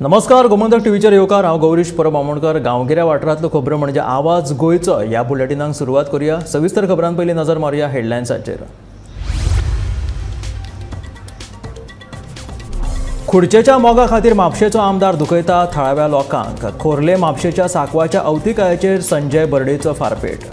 नमस्कार, गोमंतक टीव्हीचेर येवकार. हांव गौरीश परब आमोणकर. गांवगिऱ्या वाठारांतलो खबरो म्हणजे आवाज गोंयचो ह्या बुलेटिनाक सुरवात करूया. सविस्तर खबरां पयलीं नजर मारुया हेडलायन्साचेर. खुर्चेच्या मोगा खातीर म्हापशेचो आमदार दुखयता थळाव्या लोकांक. खोर्ले म्हापशेच्या सांकवाच्या अवतिकायेचेर संजय बर्डेचो फारपेट.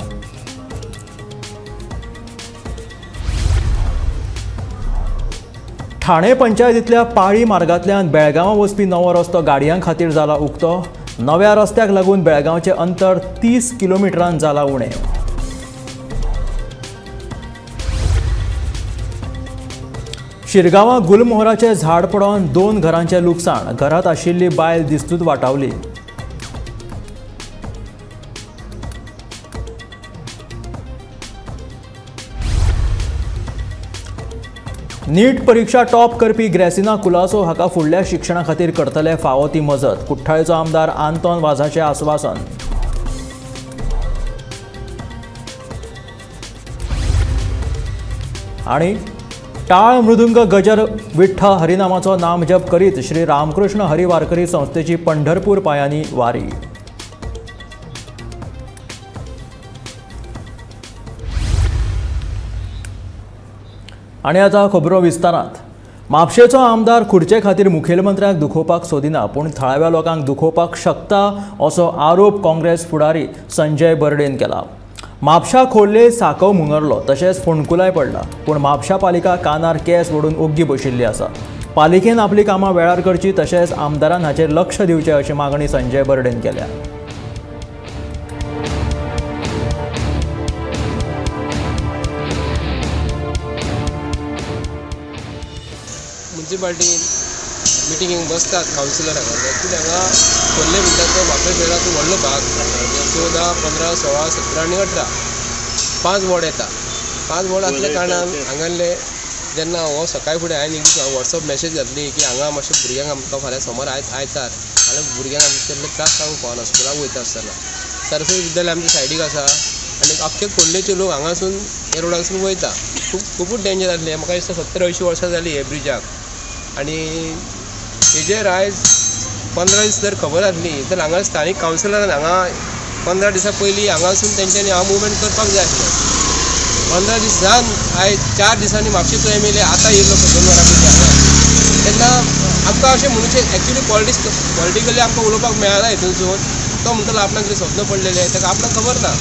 ठाणे पंचायतींतल्या पाळी मार्गांतल्यान बेळगांवां वचपी नवो रस्तो गाडयां खातीर जाला उक्तो. नव्या रस्त्याक लागून बेळगांवचें अंतर 30 किलोमिटरान जाला उणें. शिरगांवां गुलमोहराचें झाड पडोवन 2 घरांचें लुकसाण. घरांत आशिल्ली बायल दिस्तूच वाटावली. नीट परीक्षा टॉप करपी ग्रेसिना कुलासो हाका फुडल्या शिक्षणा खातीर करतले फावो ती मजत. कुठ्ठाळेचो आमदार आंतोन वाझाचें आस्वासन. आनी टाळ मृदुंग गजर विठ्ठा हरिनामाचो नामजप करीत श्री रामकृष्ण हरी वारकरी संस्थेची पंढरपूर पायांनी वारी. आनी आतां खबरो विस्तारांत. म्हापशेचो आमदार खुर्चे खातीर मुखेलमंत्र्याक दुखोवपाक सोदिना, पूण थळाव्या लोकांक दुखोवपाक शकता असो आरोप काँग्रेस फुडारी संजय बर्डेन केला. म्हापशा खोर्ले सांकव मुंगरलो तशेंच फोंडकुलाय पडला, पूण म्हापशा पालिका कानार केंस ओडून ओग्गी बशिल्ली आसा. पालिकेन आपली कामां वेळार करची तशेंच आमदारान हाचेर लक्ष दिवचें अशी मागणी संजय बर्डेन केल्या. म्युनिसिपाल्टीन मिटिंगेक बसतात कावन्सिलर हांगा, पूण हांगा खोर्ले म्हणटा तो म्हापशें शहराचो व्हडलो भाग 14, 15, 16, 17 आनी 18 5 वॉर्ड येता. 5 वॉर्ड आसल्या कारणान हांगासरले जेन्ना हो सकाळी फुडें हांवें एक दीस वॉट्सएप मॅसेज घातली की हांगा मातशें भुरग्यांक आमकां फाल्यां सोमार आयतार आनी भुरग्यांक आमचे त्रास जावंक पावना स्कुलाक वयता आसतना. सरस्वती विद्यालय आमच्या सायडीक आसा आनी अख्खे खोर्लेचे लोक हांगासून ह्या रोडासून वयता. खूब खुबूच डेंजर आसलें. म्हाका दिसता 70-80 वर्सां जालीं हे ब्रिजाक. आनी हेजेर आयज 15 दीस जर खबर आसली तर हांगा स्थानीक कावन्सिलरान हांगा 15 दिसां पयलीं हांगासून तेंच्यांनी हांगा मुवमेंट करपाक जाय आसलें. 15 दीस जावन आयज 4 दिसांनी म्हापशेचो एम एल ए आतां येयलो 2 वरां पयलीं हांगा. तेन्ना आमकां अशें म्हणूचें एक्चुली पॉलिटिकली आमकां उलोवपाक मेळना हितूनसून. तो म्हणटलो आपणाक कितें स्वप्न पडलेलें ताका आपणाक खबर ना,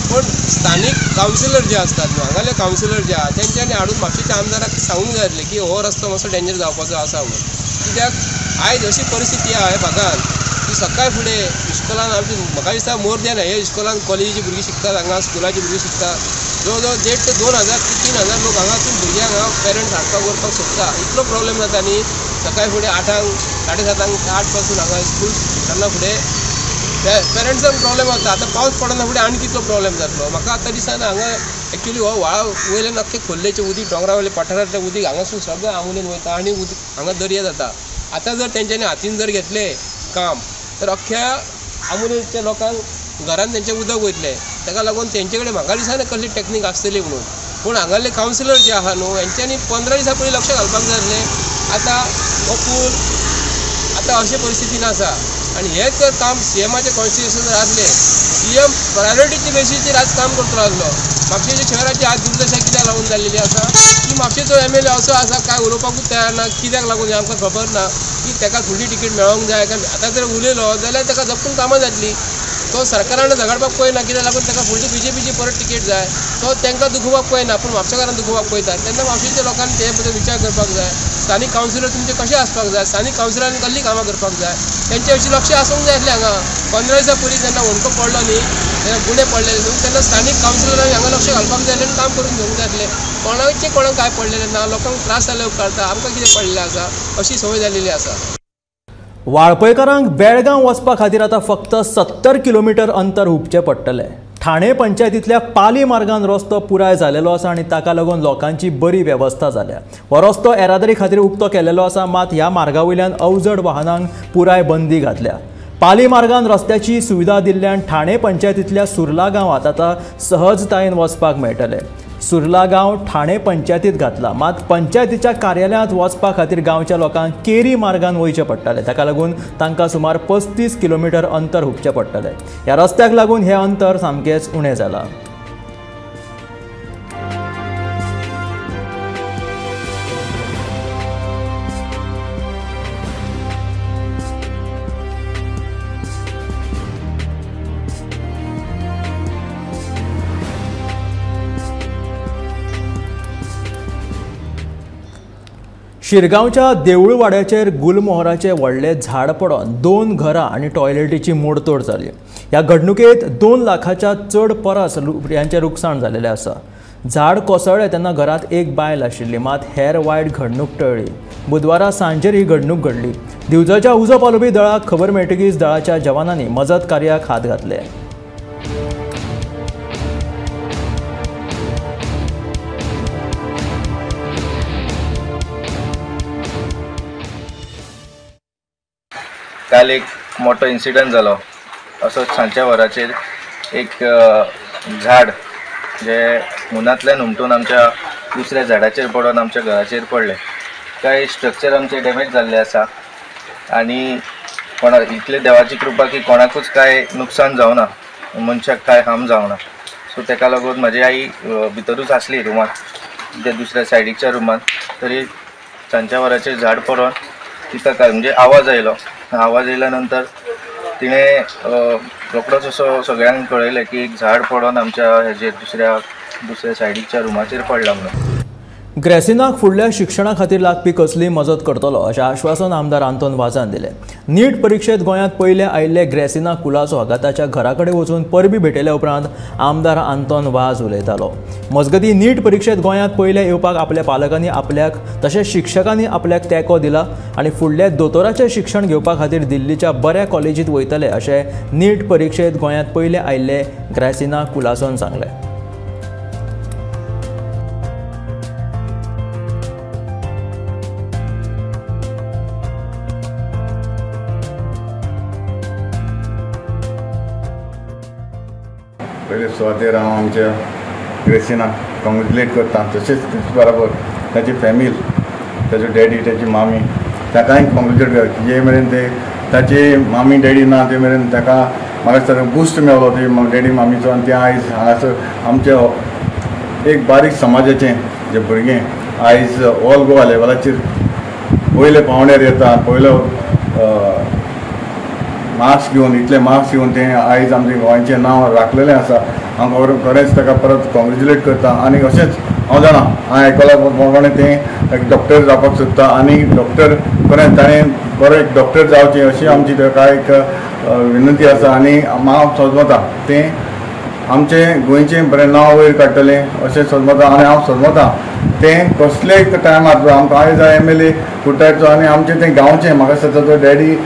पूण स्थानीक कावन्सिलर जे आसतात न्हू हांगाले कावन्सिलर जे आहा तेंच्यांनी हाडून म्हापशेच्या आमदाराक सांगूंक जाय आसलें की हो रस्तो मातसो डेंजर जावपाचो आसा म्हणून. कित्याक आयज अशी परिस्थिती आहा ह्या भागान की सकाळ फुडें इस्कोलान आमची म्हाका दिसता मोर दॅन हे इस्कोलान कॉलेजीची भुरगीं शिकतात, हांगा स्कुलाची भुरगीं शिकतात. जवळ जवळ 1.5 ते 2 हजार ते 3 हजार लोक हांगासून भुरग्यांक हांगा पेरंट्स हाडपाक व्हरपाक सोदता. इतलो प्रॉब्लेम जाता न्ही सकाळ फुडें 8, 7:30, 8 पासून हांगा स्कूल सुटना फुडें पेरंट्सांक प्रॉब्लेम जाता. आतां पावस पडना फुडें आनी कितलो प्रॉब्लेम जातलो म्हाका आतां दिसना. हांगा एक्चुली हो व्हाळा वयल्यान अख्खे खोर्लेचें उदीक दोंगरा वयलें पठारांतलें उदीक हांगासून सगळें आंबुलेन वयता आनी उदीक हांगा दर्या जाता. आतां जर तेंच्यांनी हातीन जर घेतलें काम तर अख्ख्या आंबुलेच्या लोकांक घरान तेंचें उदक वयतलें. ताका लागून तेंचे कडेन म्हाका दिसना कसली टॅक्नीक आसतली म्हणून. पूण हांगासरले कावन्सिलर जे आहा न्हू हेंच्यांनी 15 दिसां पयलीं लक्ष घालपाक जाय आसलें. आतां हो पूल आतां अशे परिस्थितीन आसा आनी हें तर काम सीएमाचें कॉन्स्टिट्युशन जर आसलें सीएम प्रायोरिटीचे बेसीचेर आज काम करतलो आसलो. म्हापशेच्या शहराची आज दुर्दशा कित्याक लागून जाल्लेली आसा की म्हापशेचो एम एल ए असो आसा काय उलोवपाकूच तयार ना. कित्याक लागून हें आमकां खबर ना की ताका फुडली तिकीट मेळोंक जाय काय. आतां जर उलयलो जाल्यार ताका जपून कामां जातलीं. तो सरकारान झगडपाक पळयना कित्याक लागून ताका फुडली बीजेपीची परत तिकेट जाय. तो तांकां दुखोवपाक पळयना पूण म्हापशेकारांक दुखोवपाक पळयता. तेन्ना म्हापशेच्या लोकांनी ते बद्दल विचार करपाक जाय. स्थानीक कावन्सिलर तुमचे कशें आसपाक जाय, स्थानीक कावन्सिलरांनी कसलीं कामां करपाक जाय तेंचे विशीं लक्ष आसूंक जाय आसलें. हांगा 15 दिसां पयलीं जेन्ना होंडको पडलो न्ही तेन्ना गुणे पडलेले न्हू तेन्ना स्थानीक कावन्सिलरांनी हांगा लक्ष घालपाक जाय आसलें आनी काम करून घेवंक जाय आसलें. कोणाचें कोणाक कांय पडलेलें ना, लोकांक त्रास जाले उपकारता आमकां कितें पडलेलें आसा अशी संवय जाल्लेली आसा. वाळपयकारांक बेळगांव वचपा खातीर आतां फक्त 70 किलोमिटर अंतर हुपचें पडटलें. ठाणे पंचायतींतल्या पाली मार्गान रस्तो पुराय जालेलो आसा आनी ताका लागून लोकांची बरी वेवस्था जाल्या. हो रस्तो येरादारी खातीर उक्तो केलेलो आसा, मात ह्या मार्गा वयल्यान अवजड वाहनांक पुराय बंदी घातल्या. पाली मार्गान रस्त्याची सुविधा दिल्ल्यान ठाणे पंचायतींतल्या सुर्ला गांवांत आतां सहजतायेन वचपाक मेळटलें. सुर्ला गांव ठाणे पंचायतीत घातला. मात पंचायतीच्या कार्यालयांत वचपा खातीर गांवच्या लोकांक केरी मार्गान वयचें पडटालें. ताका लागून तांकां सुमार 35 किलोमिटर अंतर हुपचें पडटलें. ह्या रस्त्याक लागून हें अंतर सामकेंच उणें जालां. शिरगांवच्या देऊळवाड्याचेर गुलमोहराचे व्हडले झाड पडून 2 घरां आनी टॉयलेटीची मोडतोड जाली. ह्या घडणुकेत 2 लाखाच्या चड परस रुपयांचें लुकसाण जालेलें आसा. झाड कोसळ्ळें तेन्ना घरांत एक बायल आशिल्ली, मात हेर वायट घडणूक टळ्ळी. बुधवारा सांजेर ही घडणूक घडली. दिवजाच्या उजो पालोवपी दळाक खबर मेळटकीच दळाच्या जवानांनी मजत कार्याक हात घातले. काल एक मोठो इन्सिडंट जालो. असो सांजच्या वराचेर एक झाड जे मुनांतल्यान हुमटून आमच्या दुसऱ्या झाडाचेर पडून आमच्या घराचेर पडलें. कांय स्ट्रक्चर आमचें डॅमेज जाल्लें आसा आनी कोणा इतले देवाची कृपा की कोणाकूच कांय नुकसान जावना, मनशाक कांय हार्म जावना. सो ताका लागून म्हजी आई भितरूच आसली रुमांत, त्या दुसऱ्या सायडीच्या रुमांत. तरी सांजच्या वराचेर झाड पडून तिका काय म्हणजे आवाज आयलो. आवाज येयल्या नंतर तिणें रोखडोच असो सगळ्यांक कळयलें की एक झाड पडून आमच्या हेजेर दुसऱ्या दुसऱ्या सायडीच्या रुमाचेर पडला म्हणून. ग्रेसिनाक फुडल्या शिक्षणा खातीर लागपी कसलीय मजत करतलो अशें आश्वासन आमदार आंतोन वाजान दिलें. नीट परिक्षेत गोंयांत पयले आयिल्ले ग्रेसिना कुलासो हाका ताच्या घरा कडेन वचून परबी भेटयल्या उपरांत आमदार आंतोन वाज उलयतालो. मजगतीं नीट परिक्षेत गोंयांत पयले येवपाक आपल्या पालकांनी आपल्याक तशेंच शिक्षकांनी आपल्याक तेंको दिला आनी फुडल्या दोतोराचें शिक्षण घेवपा खातीर दिल्लीच्या बऱ्या कॉलेजींत वयतले अशें नीट परिक्षेत गोंयांत पयले आयिल्ले ग्रेसिना कुलासोन सांगलें. पयले सुवातेर हांव आमच्या ग्रेसिनाक कॉंग्रेच्युलेट करता. तशेंच तेच बराबर ताची फॅमिली, ताचो डॅडी, ताची मामी, ताकाय कॉंग्रेच्युलेट करता. जे मेरेन ते ताची मामी डॅडी ना ते मेरेन ताका म्हाका दिसता बुस्ट मेळ्ळो ते डॅडी मामीचो. आनी ते आयज हांगासर आमच्या एक बारीक समाजाचें जे भुरगें आयज ऑल गोवा लेवलाचेर पयले पावंड्यार येता, पयलो मार्क्स घेवन, इतले मार्क्स घेवन तें आयज आमचें गोंयचें नांव राखलेलें आसा. हांव खरेंच ताका परत कॉंग्रेच्युलेट करता. आनी अशेंच हांव जाणा, हांवें आयकलां प्रमाणें तें एक डॉक्टर जावपाक सोदता आनी डॉक्टर खरें ताणें बरो एक डॉक्टर जावचें अशी आमची ताका एक विनंती आसा. आनी हांव समजता तें आमचें गोंयचें बरें नांव वयर काडटलें अशें समजता. आनी हांव समजता तें कसलेय टायमार आमकां आयज MLA कुट्टायचो आनी आमचें तें गांवचें, म्हाका दिसता तो डॅडी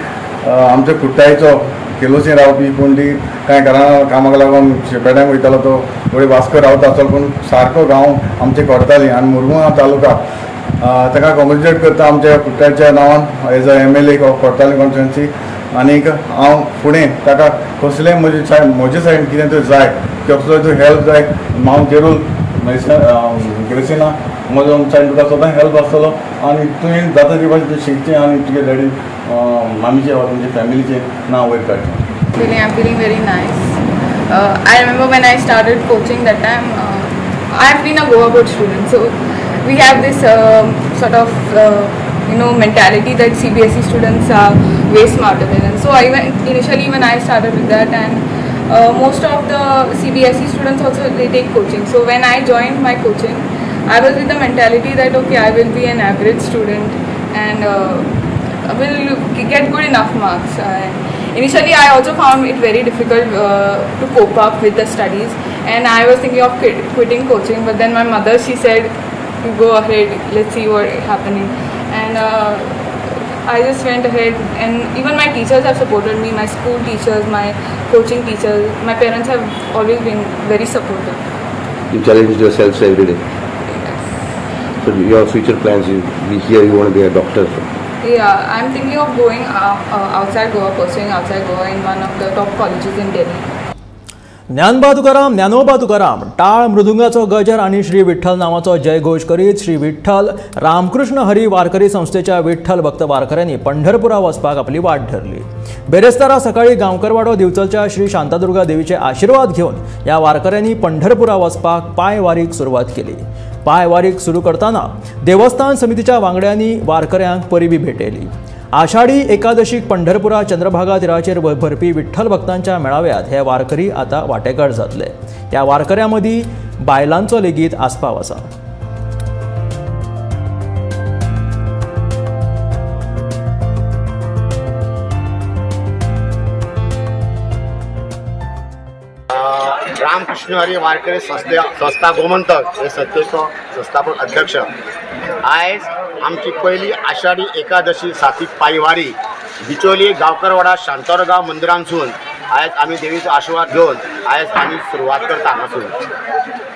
आमच्या कुट्टायचो केलोसी रावपी, पूण ती कांय घरा कामाक लागून शेपेड्यांक वयतालो, तो थोडी वास्को रावता आसलो, पूण सारको गांव आमचे करताली. आनी मुरगांव तालुका ताका कॉंग्रेच्युलेट करता आमच्या कुट्टायच्या नांवान as a MLA Cortalim constituency. आनीक हांव फुडें ताका कसलेय म्हजे सायडीन कितें तरी जाय, कसलो तरी हेल्प जाय, हांव जरूर ग्रेसिना म्हजो सायडीन तुका सदां हेल्प आसतलो. आनी तुवें जाता ती भाशेन तूं शिकचें आनी तुगे डॅडी मामीचें वा तुमच्या फॅमिलीचें नांव वयर काडचें. I'm feeling very nice. I remember when I started coaching that time, I've been a Goa board student, so we have this sort of mentality that CBSE students are way smarter than us. So I went initially when I started with that, and most of the CBSE students also they take coaching. So when I joined my coaching, I was with the mentality that okay, I will be an average student and will get good enough marks. Initially I also found it very difficult to cope up with the studies, and I was thinking of quitting coaching, but then my mother, she said, you go ahead, let's see what is happening. And I just went ahead, and even my teachers have supported me, my school teachers, my coaching teachers, my parents have always been very supportive. You challenge yourselves every day? Yes. So your future plans, you be here, you want to be a doctor? Yeah, I'm thinking of going outside Goa, pursuing outside Goa in one of the top colleges in Delhi. Dnyanba Tukaram, Dnyanoba Tukaram, टाळ मृदुंगाचो गजर आनी श्री विठ्ठल नावाचो जयघोष करीत श्री विठ्ठल रामकृष्ण हरी वारकरी संस्थेच्या विठ्ठल भक्त वारकऱ्यांनी पंढरपुरा वचपाक आपली वाट धरली. बेरेस्तारा सकाळी गांवकरवाडो दिवचलच्या श्री शांतादुर्गा देवीचे आशीर्वाद घेवन ह्या वारकऱ्यांनी पंढरपुरा वचपाक पांयवारीक सुरवात केली. पांयवारीक सुरू करतना देवस्थान समितीच्या वांगड्यांनी वारकऱ्यांक परबी भेटयली. आषाढी एकादशीक पंढरपुरा चंद्रभागा तिराचेर भरपी विठ्ठल भक्तांच्या मेळाव्यात हे वारकरी आता वाटेकार जातले. त्या वारकऱ्यां मदीं बायलांचो लेगीत आस्पाव आसा. रामकृष्ण हरी वारकरी संस्था गोमंतक हे संस्थेचो संस्थापक अध्यक्ष. आयज आमची पयली आषाढी एकादशी सात्विक पायवारी बिचोली गांवकरवाडा शांतादुर्गा मंदिरांसून आयज आमी देवीचो आशिर्वाद घेवन आयज आमी सुरवात करता हांगासून.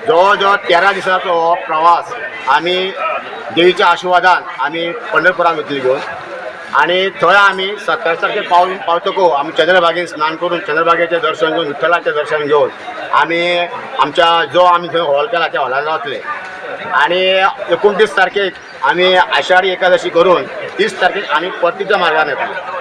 जवळ जवळ 13 दिसांचो हो प्रवास आमी देवीच्या आशिर्वादान आमी पंढरपुराक वतली घेवन आनी थंय आमी 27 तारखेर पावतकच आमी चंद्रभागेन स्नान करून चंद्रभागेचें दर्शन घेवन विठ्ठलाचें दर्शन घेवन आमी आमच्या जो आमी थंय हॉल केला त्या हॉलान रावतले. आनी 29 तारखेक आमी आषाढी एकादशी करून 30 तारखेक आमी परतीच्या मार्गान येतले.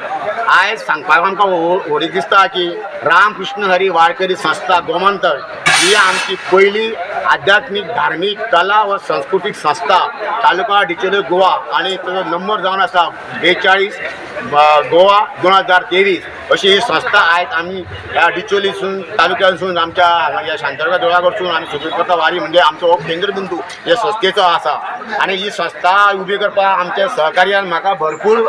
आयज सांगपाक आमकां व्हडी दिसता की रामकृष्ण हरी वारकरी संस्था गोमंतक ही आमची पयली आध्यात्मीक धार्मीक कला व संस्कृतीक संस्था तालुका डिचोली गोवा आनी ताजो नंबर जावन आसा 42 गोवा 2023 अशी ही संस्था आयज आमी ह्या डिचोलीसून तालुक्यासून आमच्या ह्या शांतादुर्गा देवळा कडसून आमी सुरू करता. वारी म्हणजे आमचो हो केंद्रबिंदू हे संस्थेचो आसा आनी ही संस्था उबी करपाक आमच्या सहकार्यान म्हाका भरपूर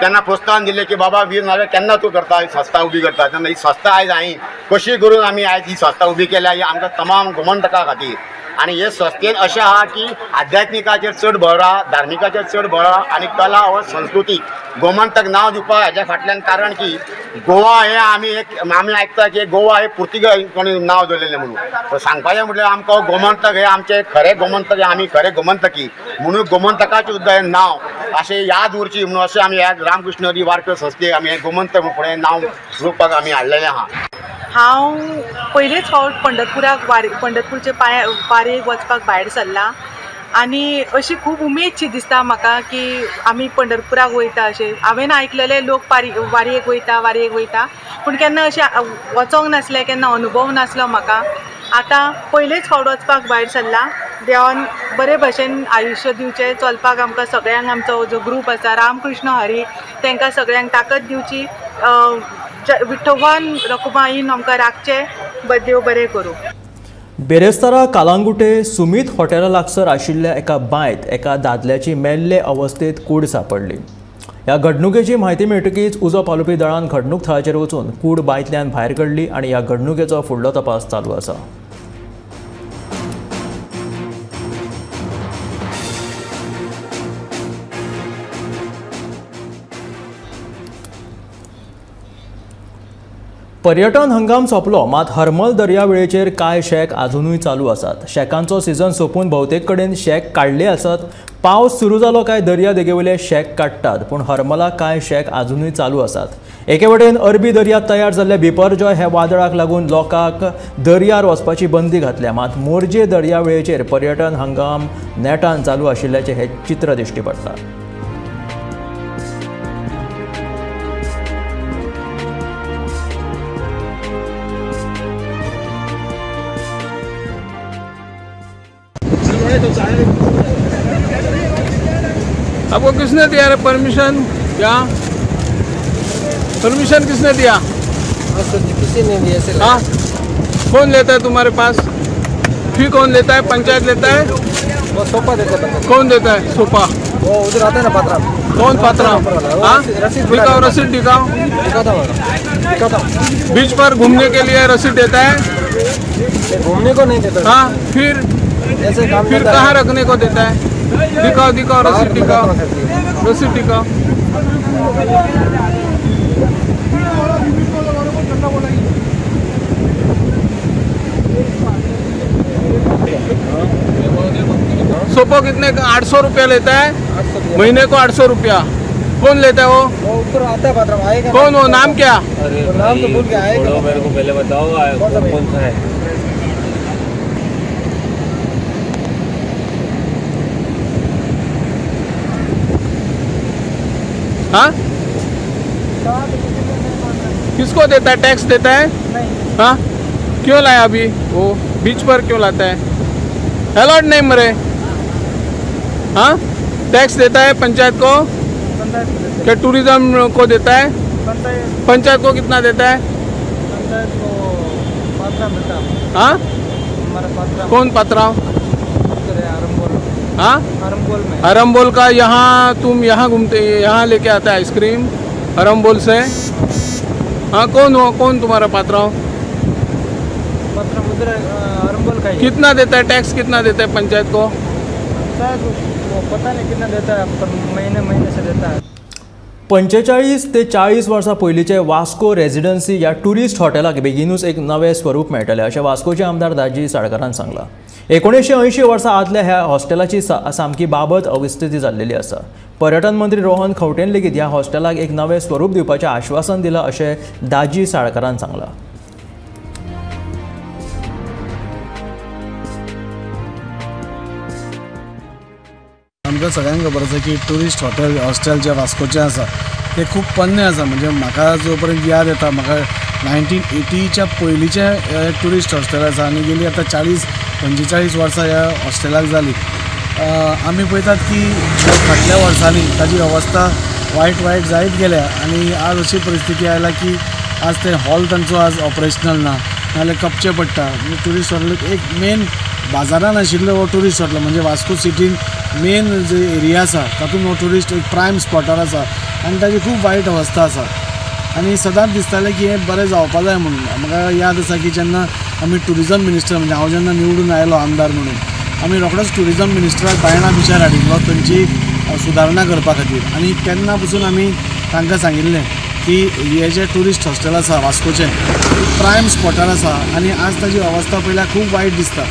त्यांना प्रोत्साहन दिलें की बाबा वीर नाल्यार केन्ना तूं करता ही संस्था उबी करता. तेन्ना ही संस्था आयज हांवें कशी करून आमी आयज ही संस्था उबी केल्या ही आमकां तमाम गोमंतका खातीर. आनी हे संस्थेन अशें आहा की आध्यात्मिकाचेर चड भर आहा, धार्मिकाचेर चड भर आहा आनी कला व संस्कृतीक गोमंतक नांव दिवपाक हेज्या फाटल्यान कारण की गोवा हें आमी एक आमी आयकता की गोवा हें पुर्तुगेज कोणी नांव दवरलेलें म्हणून सांगपाचें म्हटल्यार आमकां गोमंतक हें आमचें खरें गोमंतक हें आमी खरें गोमंतकी म्हणून गोमंतकाचें सुद्दां हें नांव अशें याद उरची म्हणून अशें आमी ह्या रामकृष्ण हरी वारकरी संस्थेक आमी हें गोमंतक म्हणून फुडें नांव रूपाक आमी हाडलेलें आहा. हांव पयलेच फावट पंढरपुराक पंढरपूरचे वारयेक वचपाक भायर सरलां आनी अशी खूब उमेदशी दिसता म्हाका की आमी पंढरपुराक वयता अशें. हांवें आयकलेलें लोक वारयेक वयता वारयेक वयता पूण केन्ना अशें वचोंक नासलें, केन्ना अनुभव नासलो म्हाका. आतां पयलेच फावट वचपाक भायर सरलां. देवान बरे भशेन आयुश्य दिवचें चलपाक आमकां सगळ्यांक. आमचो जो ग्रूप आसा रामकृष्ण हरी तांकां सगळ्यांक ताकद दिवची, विठ्ठोबान रखुमाईन आमकां राखचें, देव बरें करूं. बेरेस्तारा कालांगुटे सुमीत हॉटेला लागसर आशिल्ल्या एका बांयत एका दादल्याची मेल्ले अवस्थेत कूड सापडली. ह्या घडणुकेची म्हायती मेळटकीच उजो पालोवपी दळान घडणूक थळाचेर वचून कूड बांयतल्यान भायर काडली आनी ह्या घडणुकेचो फुडलो तपास चालू आसा. पर्यटन हंगाम सोंपलो मात हरमल दर्यावेळेचेर कांय शॅक आजुनूय चालू आसात. शॅकांचो सिजन सोंपून भोवतेक कडेन शॅक काडले आसात. पावस सुरू जालो काय दर्या देगेवयले शॅक काडटात, पूण हरमला कांय शॅक आजुनूय चालू आसात. एके वटेन अरबी दर्यांत तयार जाल्ल्या बिपरजॉय ह्या वादळाक लागून लोकांक दर्यार वचपाची बंदी घातल्या, मात मोरजे दर्यावेळेचेर पर्यटन हंगाम नेटान चालू आशिल्ल्याचें हें चित्र दिश्टी पडटा. आपको किसने दिया रे परमिशन? क्या परमिशन किसने दिया? किसी ने दिया। हाँ, कौन लेता है तुम्हारे पास? फी कौन लेता है? पंचायत लेता है? वो सोपा देता है। कौन देता है सोपा? वो उधर आता है ना पात्रा। कौन पात्रा? हाँ, दिखाओ रसीद, दिखाओ। बीच पर घूमने के लिए रसीद देता है? घूमने को नहीं देता। हाँ, फिर फिर कहाँ रखने को देता है? दिखाओ दिखाओ रसीद दिखाओ, रसीद दिखाओ। सोपो कितने का? 800 रुपया लेता है महीने को। 800 रुपया। कौन लेता है वो? वो ऊपर आता है पात्रा, आएगा। कौन वो, नाम क्या? अरे नाम तो भूल गया, आएगा मेरे को पहले बताओ कौन सा है। हाँ, किसको देता है? टैक्स देता है? नहीं। हाँ, क्यों लाया अभी वो बीच पर क्यों लाता है? अलॉट नहीं मरे। हाँ, टैक्स देता है पंचायत को? क्या टूरिज्म को देता है? पंचायत को कितना देता है? पंचायत को पात्रा मिलता है। हाँ, कौन पात्रा? हाँ, अरम्बोल का। यहाँ तुम यहाँ घूमते, यहाँ लेके आता है आइसक्रीम अरम्बोल से? हाँ, कौन हो, कौन तुम्हारा पात्रा हो? अरम्बोल का। कितना देता है टैक्स, कितना देता है पंचायत को? पंचायत को पता नहीं कितना देता है, पर महीने महीने से देता है। 45 ते 40 वर्सां पयलींचे वास्को रेजिडन्सी ह्या ट्युरिस्ट हॉटेलाक बेगीनूच एक नवें स्वरूप मेळटलें अशें वास्कोचे आमदार दाजी साळकारान सांगलां। 1980 वर्सां आदल्या ह्या हॉस्टेलाची सामकी बाबत अवस्थिती जाल्लेली आसा। पर्यटन मंत्री रोहन खंवटेन लेगीत ह्या हॉस्टेलाक एक नवें स्वरूप दिवपाचें आश्वासन दिलां अशें दाजी साळकारान सांगलां। आमकां सगळ्यांक खबर आसा की ट्युरिस्ट हॉटेल हॉस्टेल जे वास्कोचें आसा तें खूब पोन्नें आसा। म्हणजे म्हाका जो पर्यंत याद येता, म्हाका 1980च्या पयलींचें ट्युरिस्ट हॉस्टेल आसा आनी गेली आतां 40-45 वर्सां ह्या हॉस्टेलाक जालीं। आमी पळयतात की फाटल्या वर्सांनी ताजी अवस्था वायट वायट जायत गेल्या आनी आज अशी परिस्थिती आयला की आज ते हॉल तांचो आज ऑपरेशनल ना, नाजाल्यार कपचे पडटा। ट्युरिस्ट हॉटेल एक मेन बाजारान आशिल्लो हो ट्युरिस्ट हॉटेल, म्हणजे वास्को सिटीन मेन जे एरिया आसा तातूंत हो ट्युरिस्ट एक प्रायम स्पॉटार आसा आनी ताजी खूब वायट अवस्था आसा। आनी सदांच दिसतालें की हें बरें जावपा जाय म्हणून। म्हाका याद आसा की जेन्ना आमी ट्युरिजम मिनिस्टर, म्हणजे हांव जेन्ना निवडून आयलो आमदार म्हणून, आमी रोखडोच ट्युरिजम मिनिस्टराक बायणा बिचार हाडिल्लो थंयची सुदारणा करपा खातीर। आनी तेन्ना पसून आमी तांकां सांगिल्लें की हे जे ट्युरिस्ट हॉस्टेल आसा वास्कोचें प्रायम स्पॉटार आसा आनी आज ताजी अवस्था पळयल्यार खूब वायट दिसता।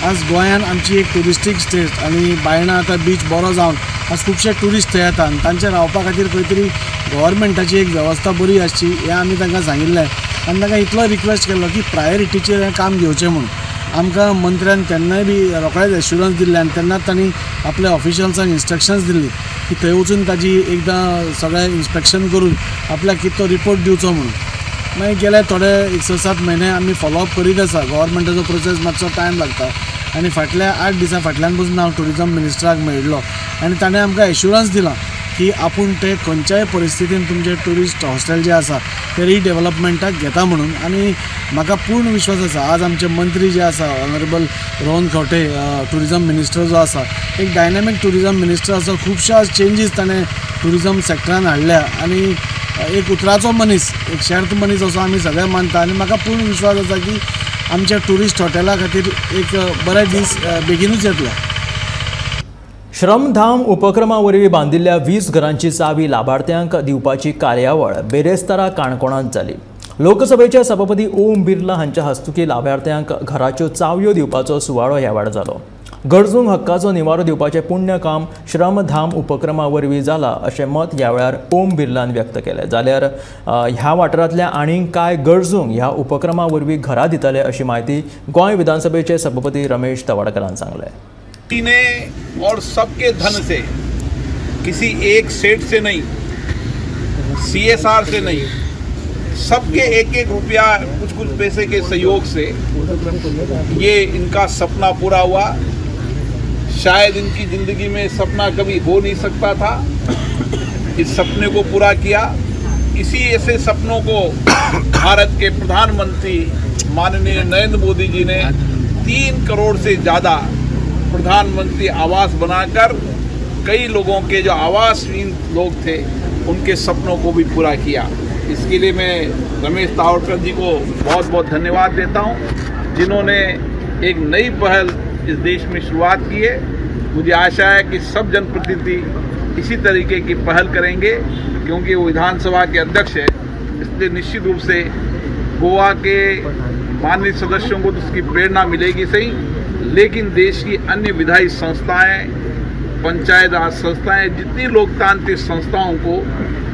आज गोंयान आमची एक ट्युरिस्टीक स्टेट आनी बायणा आतां बीच बरो जावन आज खुबशे ट्युरिस्ट थंय येता आनी तांचे रावपा खातीर खंय तरी गव्हर्मेंटाची एक वेवस्था बरी आसची हें आमी तांकां सांगिल्लें आनी तांकां इतलो रिक्वेस्ट केल्लो की प्रायोरिटीचेर हें काम घेवचें म्हणून। आमकां मंत्र्यान तेन्नाय बी रोखडेच एश्युरन्स दिल्लें आनी तेन्नाच तांणी आपल्या ऑफिशल्सांक इन्स्ट्रक्शन्स दिल्ली की थंय वचून ताजी एकदां सगळें इन्स्पेक्शन करून आपल्याक कितें तो रिपोर्ट दिवचो म्हणून। मागीर गेले थोडे 1-7 म्हयने आमी फॉलोअप करीत आसा। गव्हर्मेंटाचो प्रोसेस मातसो टायम लागता आनी फाटल्या 8 दिसां फाटल्यान पसून हांव ट्युरिजम मिनिस्टराक मेळिल्लो आनी ताणें आमकां एश्युरन्स दिलां की आपूण ते खंयच्याय परिस्थितीन तुमचें ट्युरिस्ट हॉस्टेल जें आसा तें रिडेवलपमेंटाक घेता म्हणून। आनी म्हाका पूर्ण विश्वास आसा आज आमचे मंत्री जे आसा honourable Rohan Khaunte tourism minister जो आसा, एक डायनामीक ट्युरिजम मिनिस्टर आसा। खुबशे आज चेंजीस ताणें ट्युरिजम सेक्टरान हाडल्या आनी एक उतराचो मनीस, एक शर्त मनीस असो आमी सगळे मानता आनी म्हाका पूर्ण विश्वास आसा की आमच्या ट्युरिस्ट हॉटेला खातीर एक बरे दीस बेगीनूच येतले। श्रमधाम उपक्रमा वरवीं बांदिल्ल्या 20 घरांची चावी लाभार्थ्यांक दिवपाची कार्यावळ बेरेस्तारा काणकोणांत जाली। लोकसभेचे सभापती ओम बिर्ला हांच्या हस्तुकीं लाभार्थ्यांक घराच्यो चावयो दिवपाचो सुवाळो ह्या वेळार जालो। गरजूंक हक्काचो निवारो दिवपाचें पुण्य काम श्रमधाम उपक्रमा वरवीं जालां अशें मत ह्या वेळार ओम बिर्लान व्यक्त केलें। जाल्यार ह्या वाठारांतल्या आनीक कांय गरजूंक ह्या उपक्रमा वरवीं घरां दितले अशी म्हायती गोंय विधानसभेचे सभापती रमेश तवडकरान सांगलें। ने और सबके धन से, किसी एक सेठ से नहीं, सीएसआर से नहीं, सबके एक एक रुपया कुछ कुछ पैसे के सहयोग से ये इनका सपना पूरा हुआ। शायद इनकी ज़िंदगी में सपना कभी हो नहीं सकता था, इस सपने को पूरा किया। इसी ऐसे सपनों को भारत के प्रधानमंत्री माननीय नरेंद्र मोदी जी ने 3 करोड़ से ज़्यादा प्रधानमंत्री आवास बनाकर कई लोगों के जो आवासहीन लोग थे उनके सपनों को भी पूरा किया। इसके लिए मैं रमेश तावड़कर जी को बहुत बहुत धन्यवाद देता हूं, जिन्होंने एक नई पहल इस देश में शुरुआत की है। मुझे आशा है कि सब जनप्रतिनिधि इसी तरीके की पहल करेंगे, क्योंकि वो विधानसभा के अध्यक्ष हैं, इसलिए निश्चित रूप से गोवा के माननीय सदस्यों को तो उसकी प्रेरणा मिलेगी सही, लेकिन देश की अन्य विधायी संस्थाएं, पंचायत राज संस्थाएं, जितनी लोकतांत्रिक संस्थाओं को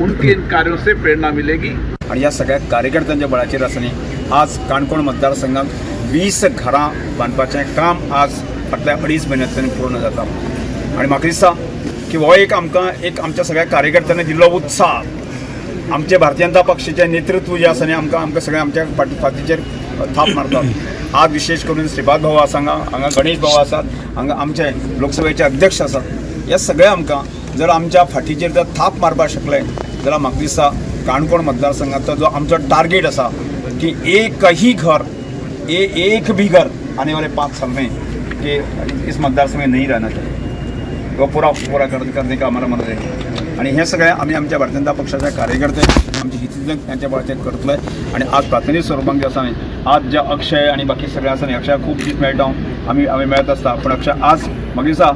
उनके इन कार्यों से प्रेरणा मिलेगी। आणि या सगळ्या कार्यकर्त्यांच्या बळाचेर आसा न्ही आज काणकोण मतदारसंघात 20 घरां बांदपाचें काम आज फाटल्या 2.5 म्हयन्यांतल्यान पूर्ण जाता। आनी म्हाका दिसता की हो एक आमकां एक आमच्या सगळ्या कार्यकर्त्यांनी दिल्लो उत्साह, आमचे भारतीय जनता पक्षाचें नेतृत्व जें आसा न्ही आमकां आमकां सगळ्या आमच्या फाटीचेर थाप मारतात। आज विशेष करून श्रीपाद भाऊ आसा हांगा, हांगा गणेश भाऊ आसात, हांगा आमचे लोकसभेचे अध्यक्ष आसात, हे सगळे आमकां जर आमच्या फाटीचेर जर थाप मारपाक शकले जाल्यार म्हाका दिसता काणकोण मतदारसंघाचो जो आमचो टार्गेट आसा की एकही घर, एक भी घर आने वाले 5 साल में कि इस मतदारसंघ में नहीं रहना चाहिए, वो पूरा पूरा करने का हमारा मन आहे। आणि हे सगळें आमी आमच्या भारतीय जनता पक्षाचे कार्यकर्ते आमचे हितचिंतक त्यांच्या बळाचेर करतले। आनी आज प्राथमीक स्वरुपांत जे आसा न्ही आज जे अक्षय आनी बाकी सगळे आसा न्ही, अक्षय खूब दीस मेळटा, आमी आमी मेळत आसता, पूण अक्षय आज म्हाका दिसता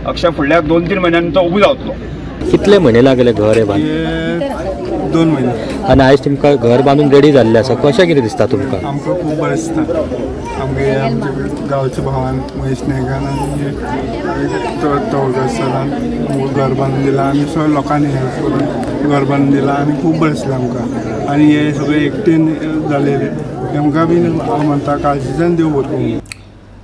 अक्षय फुडल्या 2-3 म्हयन्यांनी तो उबो जातलो। कितले म्हयने लागले घर हे बांदून? 2 म्हयने। आनी आयज तुमकां घर बांदून रेडी जाल्लें आसा, कशें कितें दिसता तुमकां? आमकां खूब बरें दिसता। आमगे आमच्या गांवच्या भावान महेश नायकान आनी तवडकर सरान घर बांदून दिलां आनी सगळ्या लोकांनी हेल्प करून घर बांदून दिलां आनी खूब बरें दिसलें आमकां। आनी हे सगळें एकटेन जालेलें आमकां बी हांव म्हणटा काळजीच्यान देव बरें करूं।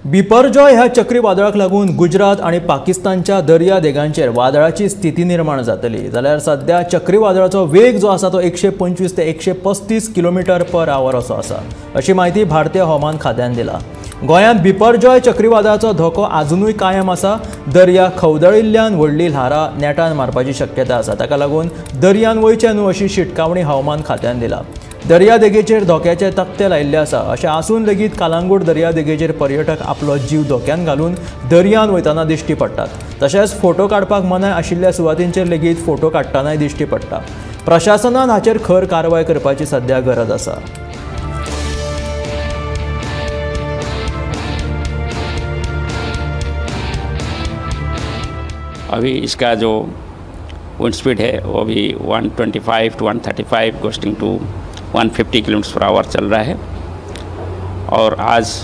बिपरजॉय ह्या चक्रीवादळाक लागून गुजरात आनी पाकिस्तानच्या दर्यादेगांचेर वादळाची स्थिती निर्माण जातली। जाल्यार सध्या चक्रीवादळाचो वेग जो आसा तो 125 ते 135 किलोमिटर पर आवर असो आसा, अशी म्हायती भारतीय हवामान खात्यान दिला। गोंयांत बिपरजॉय चक्रीवादळाचो धोको आजुनूय कायम आसा। दर्या खवदळिल्ल्यान व्हडली ल्हारां नेटान मारपाची शक्यता आसा, ताका लागून दर्यान वयचें न्हू अशी शिटकावणी हवामान खात्यान दिला। दर्यादेगेचेर धोक्याचे तकटे लायिल्ले आसा, अशें आसून लेगीत कालांगूट दर्यादेगेचेर पर्यटक आपलो जीव धोक्यान घालून दर्यान वयतना दिश्टी पडटात। तशेंच फोटो काडपाक मनाय आशिल्ल्या सुवातींचेर लेगीत फोटो काडटनाय दिश्टी पडटा। प्रशासनान हाचेर खर कारवाय करपाची सध्या गरज आसा। अभी इसका जो विंड स्पीड है वो अभी 125 to 135 gusting to 150 kilometre per hour चल रहा है और आज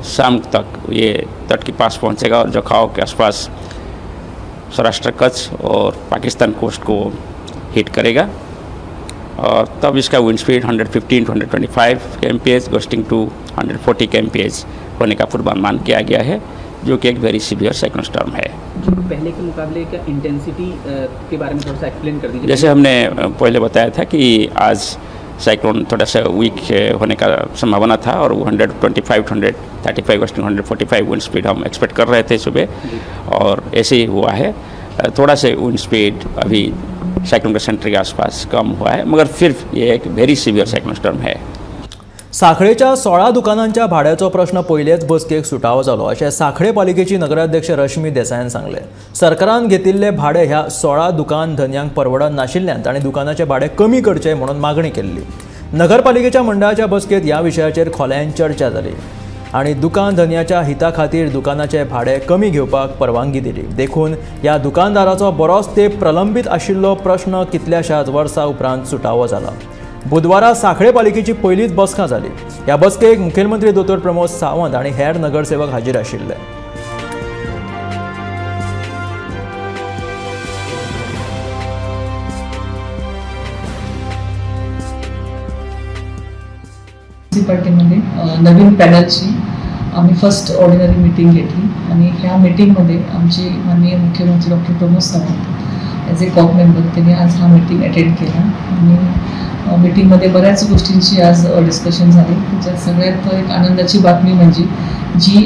शाम तक ये तट के पास पहुंचेगा और जखाव के आसपास सौराष्ट्र कच्छ और पाकिस्तान कोस्ट को हिट करेगा और तब इसका wind speed 115 to 125 kmph gusting to 140 kmph होने का पूर्वानुमान किया गया है, जो कि एक वेरी सीवियर साइक्लोन स्टॉर्म है। जो पहले के मुकाबले क्या इंटेंसिटी के बारे में थोड़ा सा एक्सप्लेन कर दीजिए। जैसे हमने पहले बताया था कि आज साइक्लोन थोड़ा सा वीक होने का संभावना था और 125 135 गस्टिंग 145 विंड स्पीड हम एक्सपेक्ट कर रहे थे सुबह और ऐसे ही हुआ है। थोड़ा सा विंड स्पीड अभी साइक्लोन के सेंटर के आसपास कम हुआ है, मगर फिर ये एक वेरी सीवियर साइक्लोन स्टॉर्म है। साखळेच्या 16 दुकानांच्या भाड्याचो प्रश्न पयलेच बसकेक सुटावो जालो अशें साखळे पालिकेची नगराध्यक्ष रश्मी देसायान सांगलें। सरकारान घेतिल्ले भाडे ह्या 16 दुकान धनयांक परवडनाशिल्ल्यान तांणी दुकानाचें भाडें कमी करचें म्हणून मागणी केल्ली। नगरपालिकेच्या मंडळाच्या बसकेंत ह्या विशयाचेर खोलायेन चर्चा जाली आनी दुकान धनयाच्या हिता खातीर दुकानाचें भाडें कमी घेवपाक परवानगी दिली। देखून ह्या दुकानदाराचो बरोच तेंप प्रलंबीत आशिल्लो प्रश्न कितल्याशाच वर्सां उपरांत सुटावो जाला। बुधवारा साखळे पालिकेची पयलीच बसका जाली। ह्या बसकेक मुखेलमंत्री दोतोर प्रमोद सावंत आनी हेर नगरसेवक हाजीर आशिल्ले। म्युनिसिपाल्टीमध्ये नवीन पॅनलची आम्ही फर्स्ट ऑर्डिनरी मीटिंग घेतली आणि ह्या मीटिंगमध्ये आमचे माननीय मुख्यमंत्री doctor Pramod Sawant as a COP member त्यांनी आज हा मीटिंग अटेंड केला आणि मीटिंगमध्ये बऱ्याच गोष्टींची आज डिस्कशन झाले। त्याच्यात सगळ्यात एक आनंदाची बातमी म्हणजे जी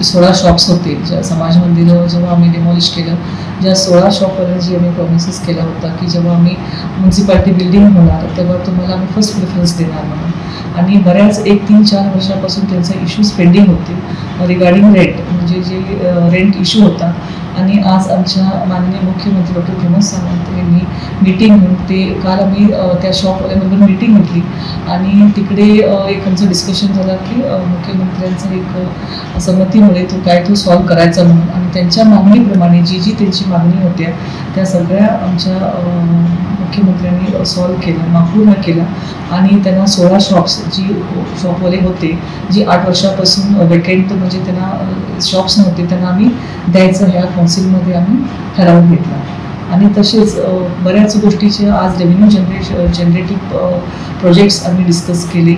16 शॉप्स होते ज्या समाज मंदिर जेव्हा आम्ही डिमॉलिश केलं, ज्या 16 शॉपवाल्यांना जी आम्ही प्रॉमिसेस केला होता की जेव्हा आम्ही म्युनिसिपालिटी बिल्डिंग होणार तेव्हा तुम्हाला आम्ही फर्स्ट प्रेफरन्स देणार म्हणून, आणि बऱ्याच 1-3-4 वर्षापासून त्यांचे इश्यूज पेंडिंग होते रिगार्डिंग रेंट, म्हणजे जे रेंट इश्यू होता, आणि आज आमच्या माननीय मुख्यमंत्री डॉक्टर प्रमोद सावंत यांनी मीटिंग घेऊन ते काल आम्ही त्या शॉपवाल्यांबरोबर मीटिंग घेतली आणि तिकडे एक आमचं डिस्कशन झालं की मुख्यमंत्र्यांचं एक संमतीमुळे तो काय तो सॉल्व्ह करायचा म्हणून, आणि त्यांच्या मागणीप्रमाणे जी जी त्यांची मागणी होत्या त्या सगळ्या आमच्या मुख्यमंत्र्यांनी सॉल्व केला, पूर्ण केला आणि त्यांना 16 शॉप्स जी शॉपवाले होते जी 8 वर्षापासून वेकेंट म्हणजे त्यांना शॉप्स नव्हते त्यांना आम्ही द्यायचं ह्या काउन्सिलमध्ये आम्ही ठराव घेतला. आणि तसेच बऱ्याच गोष्टीचे आज रेव्हेन्यू जनरेटिव्ह प्रोजेक्ट्स आम्ही डिस्कस केले,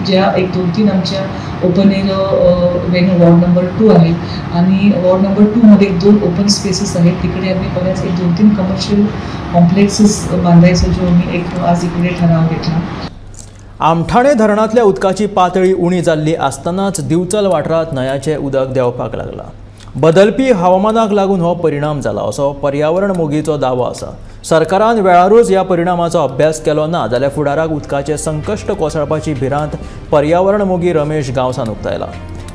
ज्या 1 2 3 आमच्या open air venue ward number 2 आहे आणि वॉर्ड नंबर 2मध्ये 2 ओपन स्पेसेस आहेत, तिकडे आम्ही बऱ्याच 1 2 3 कमर्शियल कॉम्प्लेक्सेस बांधायचं जो आम्ही एक आज इकडे ठराव घेतला. आमठाणे धरणांतल्या उदकाची पातळी उणी जाल्ली आसतनाच दिवचल वाठारांत न्हंयाचें उदक देंवपाक लागलां. बदलपी हवामानाक लागून हो परिणाम जाला असो पर्यावरण मोगीचो दावो आसा. सरकारान वेळारूच ह्या परिणामाचो अभ्यास केलो ना जाल्यार फुडाराक उदकाचें संकश्ट कोसळपाची भिरांत पर्यावरण मोगी रमेश गांवसान उक्तायला.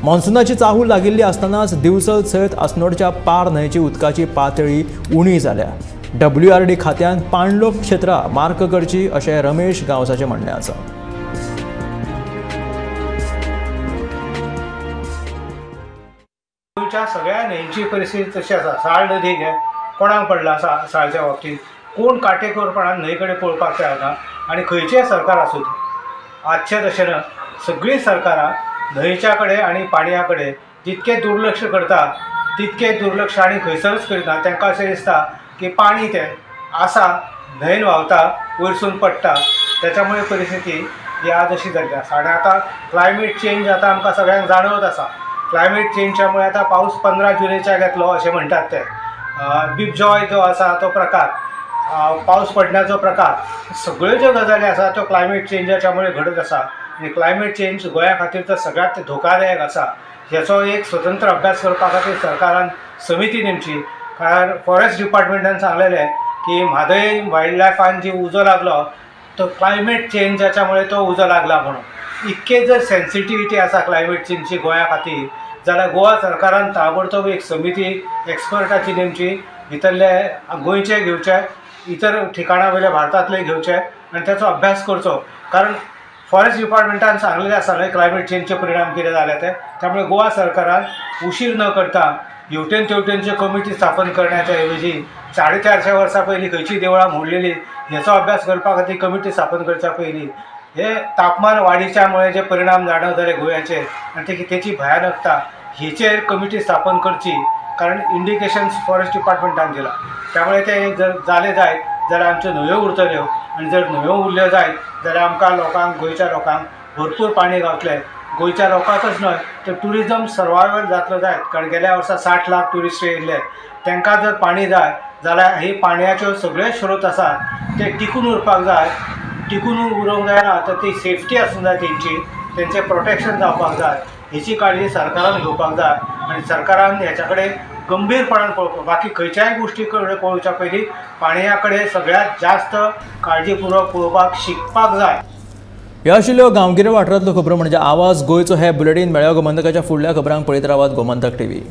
मॉन्सुनाची चाहूल लागिल्ली आसतनाच दिवचल सयत अस्नोडच्या पार न्हंयची उदकाची पातळी उणी जाल्या. WRD खात्यान पाणलोट क्षेत्रां मार्क करची अशें रमेश गांवसाचें म्हणणें आसा. गोंयच्या सगळ्या न्हंयची परिस्थिती तशी आसा. साळ नदी घे, कोणाक पडला साळच्या बाबतींत कोण काटेकोरपणान न्हंय कडेन पळोवपाक तयार ना. आनी खंयचें सरकार आसूं तें, आजचें तशें ना, सगळीं सरकारां न्हंयच्या कडेन आनी पाणया कडेन जितकें दुर्लक्ष करता तितकें दुर्लक्ष आनी खंयसरूच करिना. तांकां अशें दिसता की पाणी तें आसा, न्हंयन व्हांवता, वयरसून पडटा, त्याच्यामुळे परिस्थिती ही आज अशी जाल्ली आसा. आनी आतां क्लायमेट चेंज आतां आमकां सगळ्यांक जाणवत आसा. क्लायमेट चेंजच्या मुळे आतां पावस 15 जुलयच्याक येतलो अशें म्हणटात ते. बिपजॉय जो आसा तो प्रकार, पावस पडण्याचो प्रकार, सगळ्यो ज्यो गजाली आसा त्यो क्लायमेट चेंजाच्या मुळे घडत आसा. आनी क्लायमेट चेंज गोंया खातीर तर सगळ्यांत धोकादायक आसा. हेचो एक स्वतंत्र अभ्यास करपा खातीर सरकारान समिती नेमची. कारण फॉरेस्ट डिपार्टमेंटान सांगलेलें की म्हादय वायल्ड लायफान जी उजो लागलो तो क्लायमेट चेंजाच्या मुळे तो उजो लागला म्हणून. इतके जर सेन्सिटिविटी आसा क्लायमेट चेंजची गोंया खातीर जाल्यार गोवा सरकारान ताबडतोब एक समिती एक्सपर्टाची नेमची, भितरले गोंयचे घेवचे, इतर ठिकाणा वयले भारतांतले घेवचे आनी ताचो अभ्यास करचो. कारण फॉरेस्ट डिपार्टमेंटान सांगलेलें आसा न्हय क्लायमेट चेंजचे परिणाम कितें जाले ते. त्यामुळे गोवा सरकारान उशीर न करता हेवटेन तेवटेनच्यो कमिटी स्थापन करण्याच्या ऐवजी 450 वर्सां पयलीं खंयची देवळां मोडलेली हेचो अभ्यास करपा खातीर कमिटी स्थापन करच्या पयलीं हे तापमान वाडीच्या मुळे जे परिणाम जाणवतले गोंयाचेर आनी तेची भयानकता हेचेर कमिटी स्थापन करची. कारण इंडिकेशन्स फॉरेस्ट डिपार्टमेंटान दिला. त्यामुळे ते जर जाले जायत जाल्यार आमच्यो न्हंयो उरतल्यो आनी जर न्हंयो उरल्यो जायत जाल्यार आमकां लोकांक, गोंयच्या लोकांक भरपूर पाणी गावतलें. गोंयच्या लोकांकच न्हय तर ट्युरिजम सर्वायवल जातलो जायत. कारण गेल्या वर्सा 60 लाख ट्युरिस्ट येयल्ले, तांकां जर पाणी जाय जाल्यार ही पाणयाच्यो सगळे स्रोत आसा ते टिकून उरपाक जाय. टिकून उरूंक जायना तर ती सेफ्टी आसूंक जाय तेंची, तेंचें प्रोटेक्शन जावपाक जाय. हेची काळजी सरकारान घेवपाक जाय आनी सरकारान हेच्या कडेन गंभीरपणान पळोवपाक. बाकी खंयच्याय गोश्टी कडेन पळोवच्या पयलीं पाणया कडेन सगळ्यांत जास्त काळजीपूर्वक पळोवपाक शिकपाक जाय. ह्यो आशिल्ल्यो गांवगिऱ्या वाठारांतल्यो खबरो म्हणजे आवाज गोंयचो हे बुलेटीन. मेळ्ळ्या गोमंतकाच्या फुडल्या खबरांक पळयत रावात गोमंतक टीव्ही.